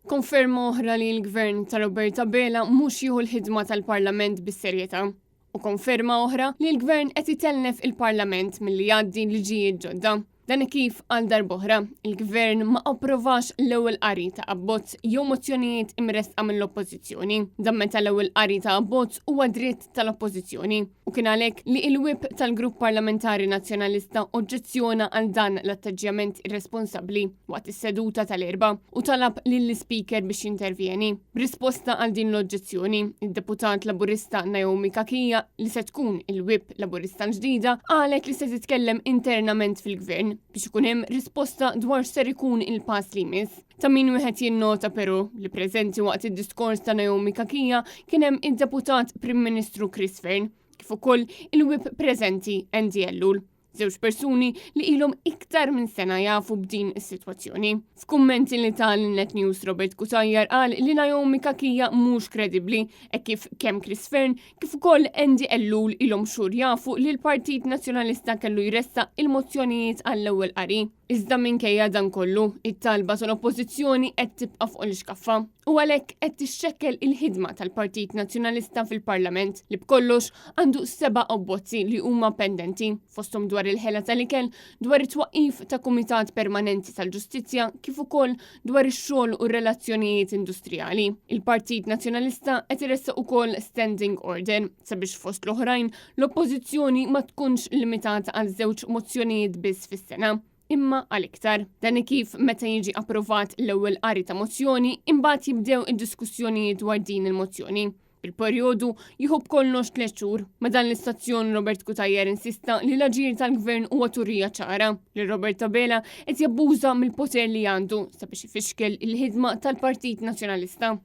Konferma oħra li l-Gvern ta' Robert Abela mhux jieħu l-ħidma tal-Parlament bis-serjetà. U konferma oħra li l-Gvern qed itellef il-Parlament milli jgħaddi liġijiet ġodda. Dan kif għal darb'oħra, il-Gvern ma approvax l-ewwel qari ta' abbozz jew mozzjonijiet imressqa mill-Oppożizzjoni. Dan meta l-ewwel qari ta' abbozz huwa dritt tal-Oppożizzjoni. U kien għalhekk li il-whip tal-Grupp Parlamentari Nazzjonalista oġġezzjona għal dan l-atteġġjament irresponsabbli waqt is-seduta tal-Erbgħa u talab lill-Ispeaker biex jintervjeni. B'risposta għal din l-oġġezzjoni, id-Deputat Laburista Naomi Cachia, li se tkun il-Whip Laburista l-ġdida, qalet li se titkellem internament fil-Gvern biex ikun hemm risposta dwar x'ser ikun il-pass li jmiss. Ta' min wieħed jinnota però li preżenti waqt id-diskors ta' Naomi Cachia kien hemm id-Deputat Prim Ministru Chris Fearne, kif ukoll il-Whip preżenti Andy Ellul. Żewġ persuni li ilhom iktar minn sena jafu b'din is-sitwazzjoni. F'kummenti li ta lil Net News Robert Cutajar qal li Naomi Cachia mhux kredibbli hekk kif kemm Chris Fearne kif ukoll Andy Ellul ilhom xhur jafu li l-Partit Nazzjonalista kellu jressaq il-mozzjonijiet għall-ewwel qari. Iżda minkejja dan kollu, it-talba tal-Oppożizzjoni qed tibqa' fuq l-ixkaffa u għalhekk qed tixxekkel il-ħidma tal-Partit Nazzjonalista fil-Parlament li b'kollox għandu seba' abbozzi li huma pendenti, fosthom dwar il-ħela tal-ikel, dwar it-twaqqif ta' Kumitat Permanenti tal-Ġustizzja kif ukoll dwar ix-xogħol u r-relazzjonijiet industrijali. Il-Partit Nazzjonalista qed iressaq ukoll standing order sabiex fost l-oħrajn L-Oppożizzjoni ma tkunx limitata għal żewġ mozzjonijiet biss fis-sena, imma għal iktar. Dan kif meta jiġi approvat l-ewwel qari ta' mozzjoni, imbagħad jibdew id-diskussjonijiet dwar din il-mozzjoni. Il-perjodu jieħu b'kollox tliet xhur. Ma' dan l-istazzjon Robert Cutajar insista li l-aġir tal-Gvern huwa turija ċara li Robert Abela qed jabbuża mill-poter li għandu sabiex ifixkel il-ħidma tal-Partit Nazzjonalista.